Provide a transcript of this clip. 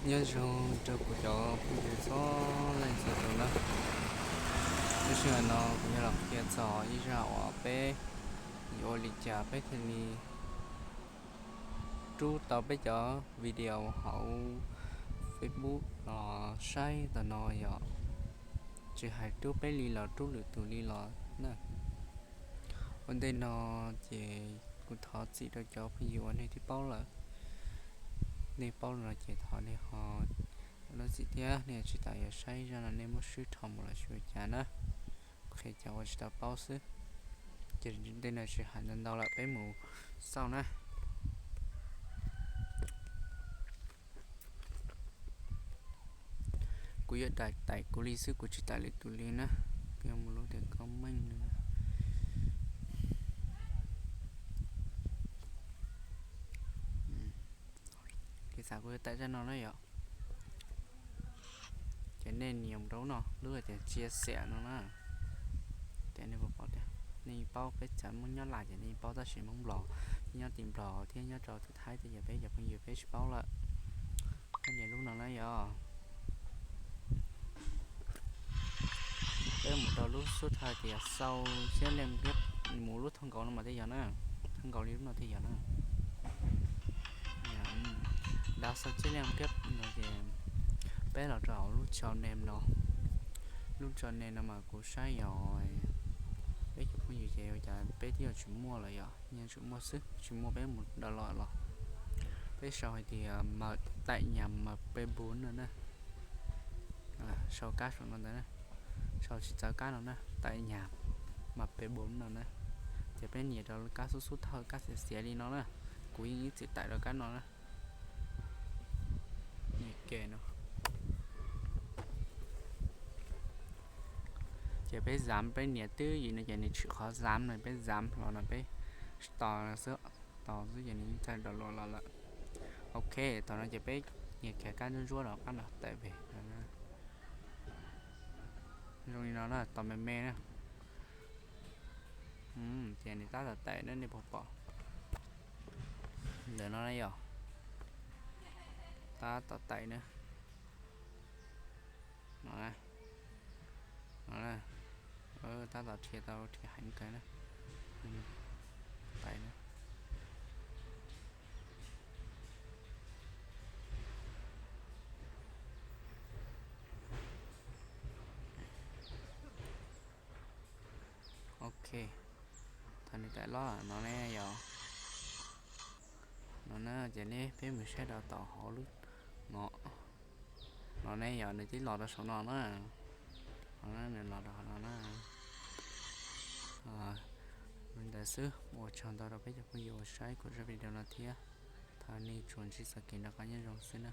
Nyob zoo rau kuv cov phooj ywg txhua leej txhua tus na. Lub sij hawm no kuv yuav los qhia txog ib zaj uas peb yuav ua li cas peb thiaj li rub tau peb cov video hauv Facebook los saib ntawm no yom. Tsis hais rub peb li los rub lwm tus li los na. Ua ntej no ces kuv thov txim rau cov phooj ywg uas nej twb paub lawm. Nej paub no ces thov nej ho lub txim thiab nej tsis tas yuav saib zaj no nej muab swb dhau mus los tsis ua cas na. Qhia cov uas tsis tau paub xwb. Ces ntej no tsis hais ntau ntau lawm, peb mus xauj na. Kuv yuav daim taim kuv li xwb, kuv tsis taim lwm tus li na. Kuv yuav mus lub tias koj meej li. Kev xav kuv yuav taim zaj no na yom. Ces nej nias mus rau no lub tias chia sẻ no na. Ces nej puas pom tias, nej paub peb cov Hmoob nyob Las ces nej paub, tab sis Hmoob Nplog thiab nyob tim Nplog thiab nyob rau tim Thaib tej ces peb cov phooj ywg peb tsis paub lawm. Koj nias lub no na yom. Peb mus rau lub xub thawj tias sau txiaj leej kiab, mus lub thaj nkaus no mas thiaj yog na. Thaj nkaus li lub no thiaj yog na. Nrad sau txiaj leej kiab no ces peb los rau hauv lub channel no. Lub channel no mas kuv saib yog peb cov phooj ywg ces ua cas peb twb yuav tsis muaj lawm yom, yeej tsis muaj xwb, tsis muaj peb mus download los. Peb sau hais tias mawm taim nyam mawm peb bun no na. Sau kab saum no ntawd na, sau tsis txawv kab no na, taim nyam mawm peb bun no na. Ces peb nias rau kab xub xub thawj, kab xiav xiav li no na. Kuv yeej ib txwm taim rau kab no na. Nias ke no. Ces peb zav, peb nias twb yim no ces nws tshwm qhov zav no, peb zav los no peb tos no xwb, tos xwb ces nws yeej txawj download los lawm. Ok, thaum no ces peb nias kiag kab ntsuab ntsuab rau qab no taim pem. Zoo li no na, tos me me na. Ces nws tab tom taim na, nej puas pom? Ntawm no na yom, tab tom taim na. No na, no na, tab tom rhia tau rhia heev kawg na. Taim na. Ok, thaum nws taim loj no ne yom, no na ces neb peb mus saib rau tom hauv lub no. No ne yom, nws twb los rau saum no na. No na, nws los rau hauv no na. Li ntawd xwb, ua tsaug ntau rau peb cov phooj ywg uas saib kuv zaj video no thiab. Thov nej tsuas ntsib txoj kev noj qab nyob zoo xwb na.